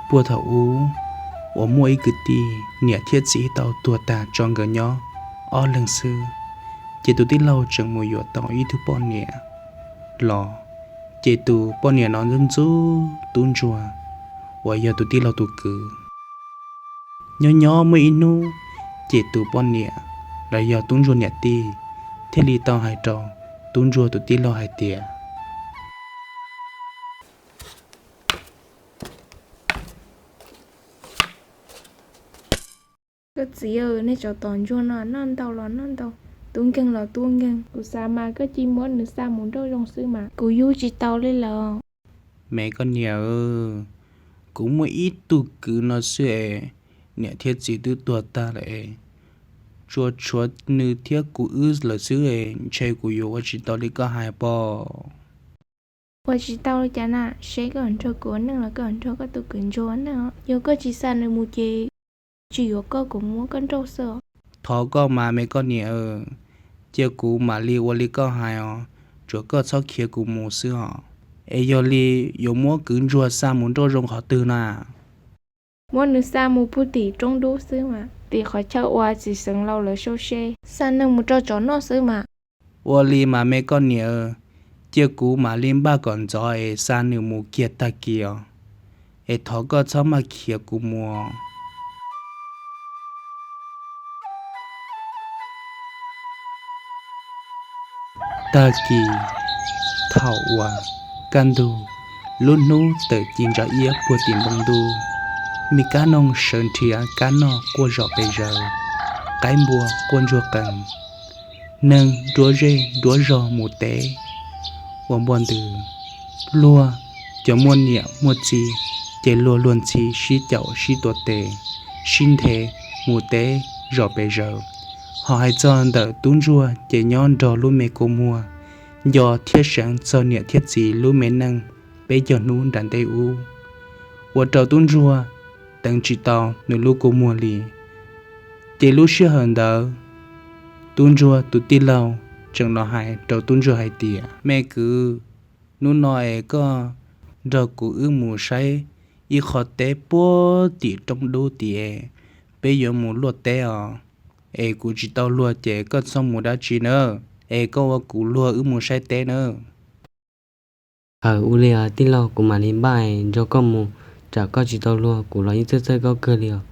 Puag thaum ub uas muaj ib kwv tij niam thiab txiv tau tuag tag tso nkawd nyob ob leeg xwb, ces tus tij laug tseem mus yuav tau ib tug poj niam los, ces tus poj niam no ntxub ntxub tub ntsuag uas yog tus tij laug tus kwv. Nyob nyob muaj ib hnub, ces tus poj niam los yog tub ntsuag niam tij thiaj li tau hais rau tub ntsuag tus tij laug hais tias, Koj txiv, nej cov tom ntsuag no noj ntau los noj ntau, tub nkeeg los tub nkeeg, kuv xav mas koj cia muab nws xa mus nrauj zoo xwb mas kuv yug tsis tau li lawm. Me koj niam, kuv muaj ib tug kwv no xwb es niam thiab txiv twb tuag tag lawm es tsuas tshuav nws thiab kuv wb lawm xwb es ntshe kuv yuav ua tsis tau li koj hais pob. Ua tsis tau li cas na, seb koj nrog kuv ua neej los koj nrog koj tus kwv ntsuag ua neej. Yog koj tsis xa nws mus ces tsis yuav koj, kuv muab koj nrauj xwb. Thov koj mas me koj niam, cia kuv mam li ua li koj hais os, tsuas koj txhob khiav kuv mus xwb os. Es yog li yuav muab kwv ntsuag xa mus nrauj zoo qhov twg na? Muab nws xa mus puag tim roob dub xwb mas, tim qhov chaw uas txiv xeev laus lawv sau se, xa neeg mus rau tsov noj xwb mas. Ua li mas me koj niam, cia kuv mam li npaj kom ntxov es xa nws mus kiag tag kis os, es thov koj txhob maj khiav kuv mus. Tag kis, thaum uas kaj ntug, lub hnub tawm ci ntsa iab puag tim npoo ntuj, me kab noog sawv nrhiav kab noj quaj zom pes zaws, qaib npua quaj ntsuag qees, neeg nruab zej nruab zog mus teb ua npoj ntws. Luag cov muaj niam muaj txiv ces luag luag ntxhi sib caum sib tuav tes, sib nthe mus teb zom pes zaws. Ho hais txog ntawm tub ntsuag ces nyob nrog lub me kua muag, nco thiab seev txog niam thiab txiv lub me neej peb caug hnub nram ntej ub, ua rau tub ntsuag teev tsis tau nws lub kua muag li. Ces lub sij hawm ntawd, tub ntsuag tus tij laug tseem los hais rau tub ntsuag hais tias, Me kwv, hnub no es koj nrog kuv wb mus saib ib qho teb puag tim roob dub tid, peb yuav mus luaj teb os. Es kuv tsis tau luag ces koj txhob mus dab tsi nawb, es koj ua kuv luag wb mus saib teb nawb. Aws, ua li tij laug, kuv mam li npaj nrog koj mus, tsam koj tsis tau luag kuv los yeej txhawj txhawj koj kawg li os.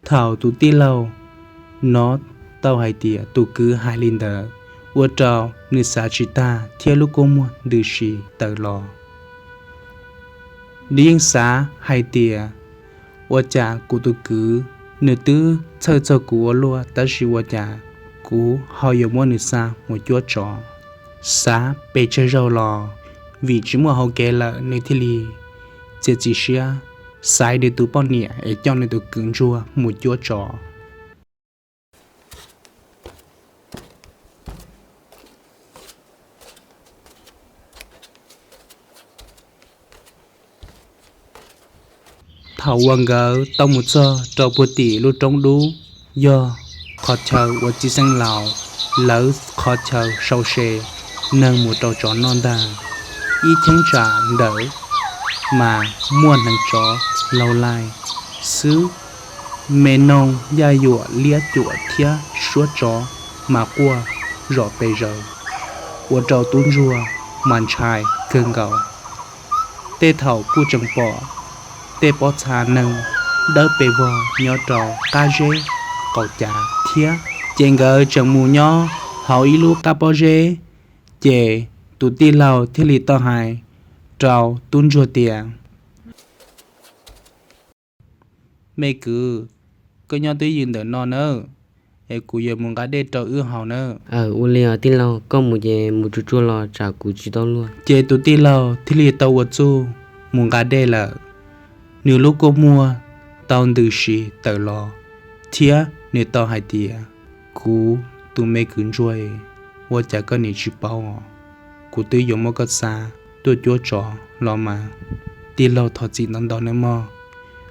Thaum tus tij laug hnov tau hais tias tus kwv hais li ntawd, ua rau nws xav tsis tag thiab lub kua muag ntws si tawm los. Nws yeej xav hais tias, Ua cas kuv tus kwv nws twb txhawj txog kuv ua luaj, tab sis ua cas kuv ho yuav muab nws xa mus cuab tsov? Xav pes tsawg zaug los vim tsis muaj hauv kev lawm, nws thiaj li txiav txim siab xaiv nws tus poj niam es coj nws tus kwv ntsuag mus cuab tsov. Thaum uas nkawd tau mus txog rau puag tim lub roob dub, yog qhov chaw uas txiv xeev laus lawv qhov chaw sau se neeg mus rau tsov noj ntag. Ib cheeb tsam ntawd mas muaj hneev tsov laug laig xwb, me noog yaj yuam liab cuam thiab suab tsov mas quaj zom pes zaws, ua rau tub ntsuag mas ntshai kawg nkaus. Tej thaum kuj tseem pom tej pob txha neeg dawb pes vog nyob rau qab zeb qaum cav thiab. Ces nkawd tseem mus nyob hauv ib lub qab pob zeb, ces tus tij laug thiaj li tau hais rau tub ntsuag tias, Me kwv, koj nyob twj ywm ntawm no nawb, es kuv yuav mus nqa dej rau wb haus nawb. Aws, ua li os tij laug, koj mus ces mus tsuag tsuag los tsam kuv tsis tau luag. Ces tus tij laug thiaj li tau ua txuj mus nqa dej lawm. Nws lub kua muag tau ntws si tawm los, thiab nws tau hais tias, Kuv tus me kwv ntsuag, ua cas koj nim tsis paub? Kuv twb yuav muab koj xa tuaj cuab tsov los mas, tij laug thov txim ntau ntau nawb mog,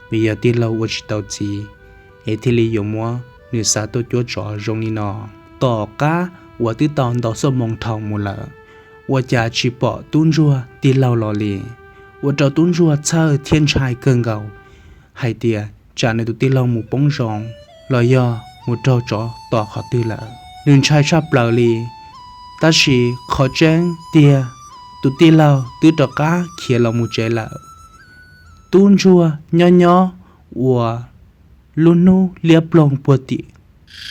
vim yog tij laug ua tsis tau txiv es thiaj li yuav muab nws xa tuaj cuab tsov zoo li no. Tom qab uas twb tau ntau xuab moos dhau mus lawm, ua cas tsis pom tub ntsuag tij laug los li, ua rau tub ntsuag txhawj thiab ntshai kawg nkaus. hais tias tsam nws tus tij laug mus poob zoov los yog mus raug tsov tom qhov twg lawm. Nws ntshai tshaj plaws li, tab sis qhov tseeb tiag, tus tij laug twb rov qab khiav los mus tsev lawm. Tub ntsuag nyob nyob uas lub hnub liab ploog puag tim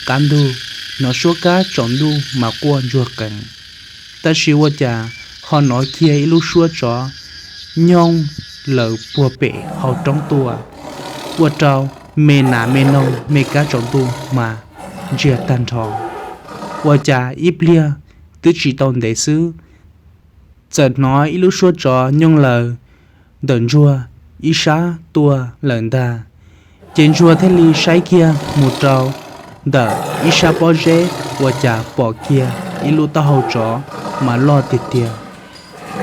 qab ntug, hnov suab kab tsaus ntuj mas quaj ntsuag qees, tab sis ua cas ho hnov kiag ib lub suab tsov nyooj lawm puag pem hauv roob tuaj, ua rau me nas me noog me kab tsaus ntuj mas ntsiag tag nrho. Ua cas ib pliag twb tsis tau ntev xwb, txawm hnov ib lub suab tsov nyooj lawm ntawm ntsuag ib sab tuaj lawm ntag. Ces ntsuag thiaj li saib kiag mus rau ntawm ib sab pob zeb, ua cas pom kiag ib lub taub hau tsov mas loj tiag tiag.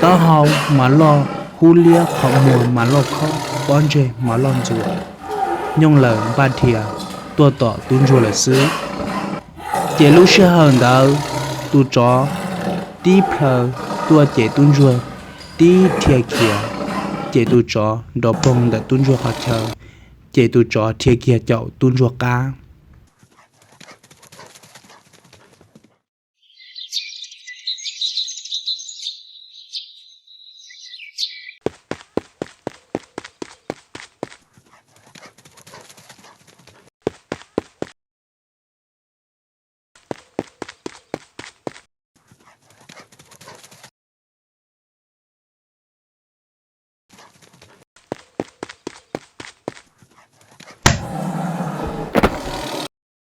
Taub hau mas loj hub liab, qhov muag mas loj khob, pob ntseg mas loj ntxuav, nyooj lawm npaj dhia tuaj tom tub ntsuag lawm xwb. Ces lub sij hawm ntawd tus tsov tib plhaw tuaj ces tub ntsuag tib dhia khiav, ces tus tsov nrov poog ntawm tub ntsuag qhov chaw, ces tus tsov dhia kiag caum tub ntsuag qab.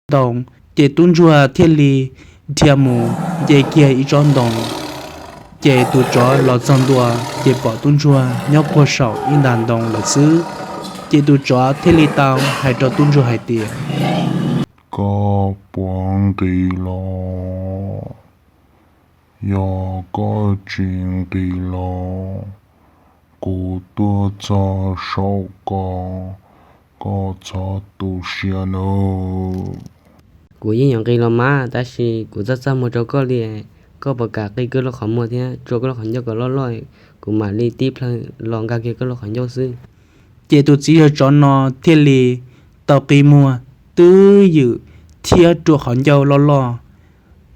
Ntoo, ces tub ntsuag thiaj li dhia mus nce kiag ib tsob ntoo. Ces tus tsov los txog ntua ces pom tub ntsuag nyob puag saum ib nta ntoo lawm xwb. Ces tus tsov thiaj li tau hais rau tub ntsuag hais tias, koj puas nqis los? Yog koj tsis nqis los, kuv tuaj txog saum koj, koj txhob tu siab nawb. Kuv yeej yuav nqis los mas, tab sis kuv txaj txaj muag rau koj li. Koj puas kam qi koj lub qhov muag thiab tso koj lub qhov ncauj kom loj loj, kuv mam li tib plhaw los nkag kiag koj lub qhov ncauj xwb. Ces tus txiv yawg tsov no thiaj li tau qi muag twb ywm thiab rua qhov ncauj loj loj,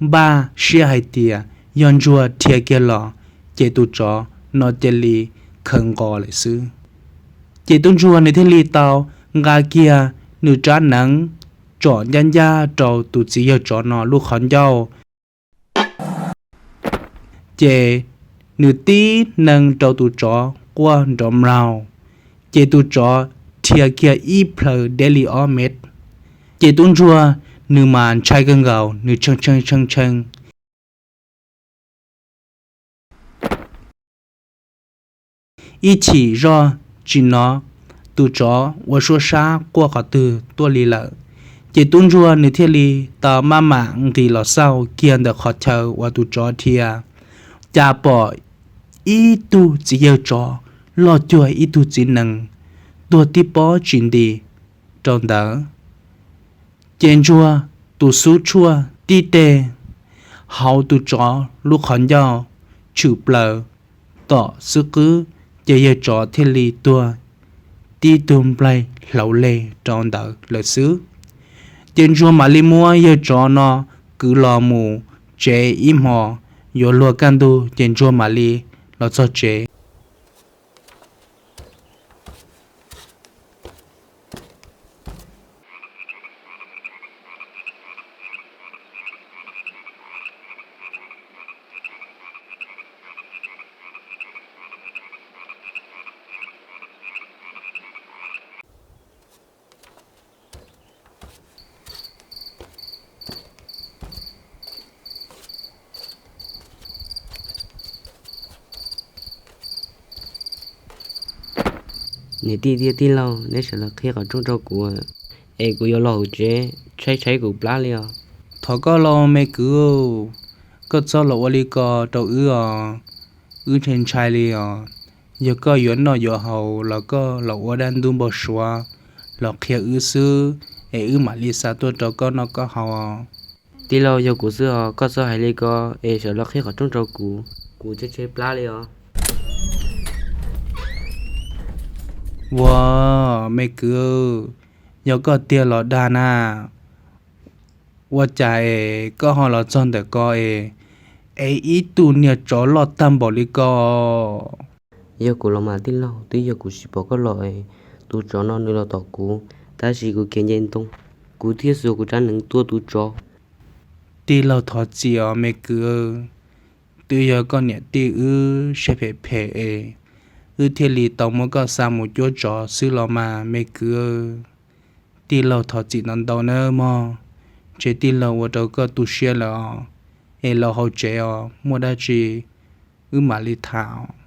npaj siab hais tias yog ntsuag dhia kiag los ces tus tsov no cia li khaws nqos lawm xwb. Ces tub ntsuag nws thiaj li tau nqa kiag nws rab hneev tsom ncaj ncaj rau tus txiv yawg tsov no lub qhov ncauj. Ces nws tib neeg rau tus tsov quaj nrov mlaug, ces tus tsov dhia kiag ib plhaw deb li ob mev. Ces tub ntsuag nws mas ntshai kawg nkaus, nws tshee tshee tshee tshee. Ib chim zoj tsis hnov tus tsov ua suab sab quaj qhov twg tuaj li lawm. Ces tub ntsuag nws thiaj li tau maj mam nqis los xauj kiag ntawm qhov chaw uas tus tsov dhia, cas pom ib tug txiv yawg tsov loj cuag ib tug txiv nees tuag tib pob tsis nti rau ntawd. Ces ntsuag tus xub tshuaj tib teg hauv tus tsov lub qhov ncauj tshwm plaws tom xwb qwb, ces yawg tsov thiaj li tuag tib tug nplaig hlaus leg rau ntawd lawm xwb. Ces ntsuag mam li muab yawg tsov no kwv los mus tsev ib hmos, yuav luag kaj ntug ces ntsuag mam li los txog tsev. Niam tij thiab tij laug, neb sawv los qhib qhov rooj rau kuv, es kuv yuav los hauv tsev, tshaib tshaib kuv plab li os. Thov koj los me kwv, koj txhob los ua li ko rau wb os, wb ntshai ntshai li os. Yog koj yuav noj yuav haus los koj los ua dab ntub npau suav los qhia wb xwb, es wb mam li xa tuaj rau koj noj koj haus. Tij laug, yog kuv xwb os, koj txhob hais li ko, es sawv los qhib qhov rooj rau kuv, kuv tshaib tshaib plab li os. Ua, Me kwv, yog koj tiag los dag na? Ua cas es koj ho los txog ntawm ko es, es ib tug niag tsov loj tag npaum li ko? Yog kuv los mas tij laug, twb yog kuv tsis pom koj los es tus tsov no nws los tom kuv, tab sis kuv khiav nce ntoo, kuv thiaj xuas kuv rab hneev tua tus tsov. Tij laug thov txim os me kwv, twb yog koj niam tij wb siab phem phem es wb thiaj li tau muab koj xa mus cuab tsov xwb los mas me kwv. Tij laug thov txim ntau ntau nawb mog, ces tij laug ua rau koj tu siab lawm os. Es los hauv tsev os, muaj dab tsi wb mam li tham.